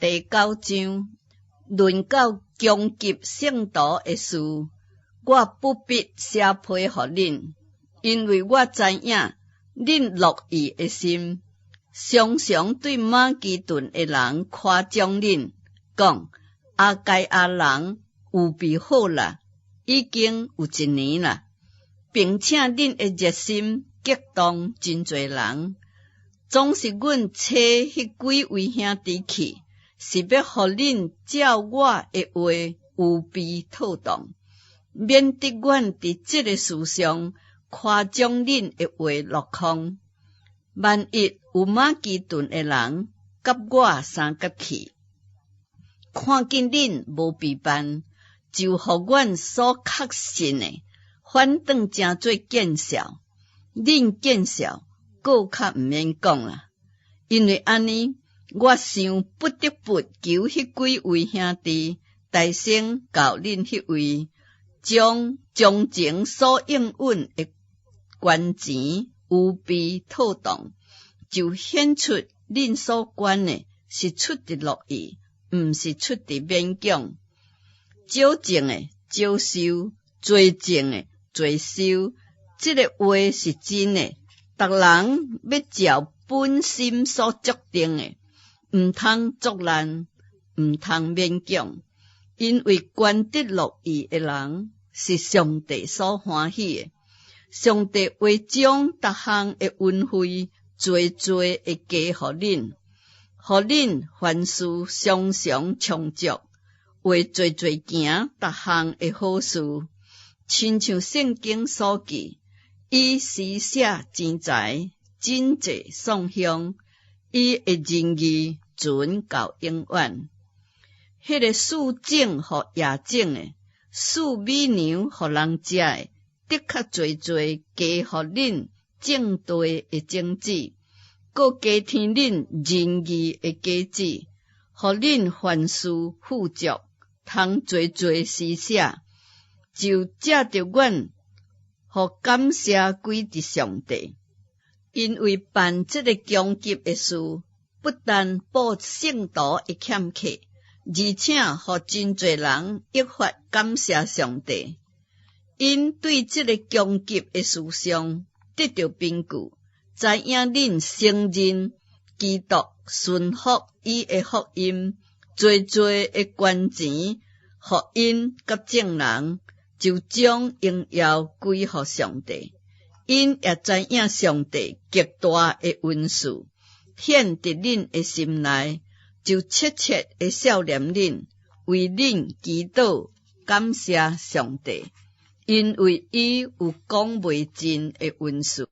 第九章，論到供給聖徒的事，我不必寫批予恁，因為我知影恁樂意的心，常常對馬其頓的人誇獎恁，講亞該亞人預備好啦，已經有一年啦，並且恁的熱心激動真濟人。總是阮差彼幾位兄弟去，是欲予恁照我的話預備妥當，免得阮佇這个事上誇獎恁的話落空。萬一有馬其頓的人佮我相佮去，看見恁無備辦，就予阮所確信的，反轉成做見笑。恁見笑，閣較毋免講啦。因為按呢，我想不得不求彼幾位兄弟，代先到恁彼位，將從前所應允的捐錢預備妥當，就顯出恁所捐的是出佇樂意，毋是出佇勉強。少種的少收，濟種的濟收，這个話是真的。逐人欲照本心所決定的，毋通作難，毋通勉強，因為捐得樂意的人是上帝所歡喜的。上帝會將逐項的恩惠濟濟的加予恁，予恁凡事常常充足，會濟濟行逐項的好事，親像聖經所記，伊施捨錢財，賑濟送鄉，伊的仁義存到永遠。彼个賜種予野種的，賜米糧予人食的，的確濟濟加予恁種地的種子，閣加添恁仁義的果子，予恁凡事富足，通濟濟施捨，就藉著阮，予感謝歸佇上帝。因為辦這个供給的事，不但補聖徒的欠缺，而且予真濟人益發感謝上帝。𪜶對這个供給的事上得著憑據，知影恁承認基督，順服伊的福音，濟濟的捐錢，予𪜶佮眾人，就將榮耀歸予上帝。𪜶也知影上帝極大的恩賜顯佇恁的心內，就切切的數念恁，為恁祈禱感謝上帝，因為伊有講袂盡的恩賜。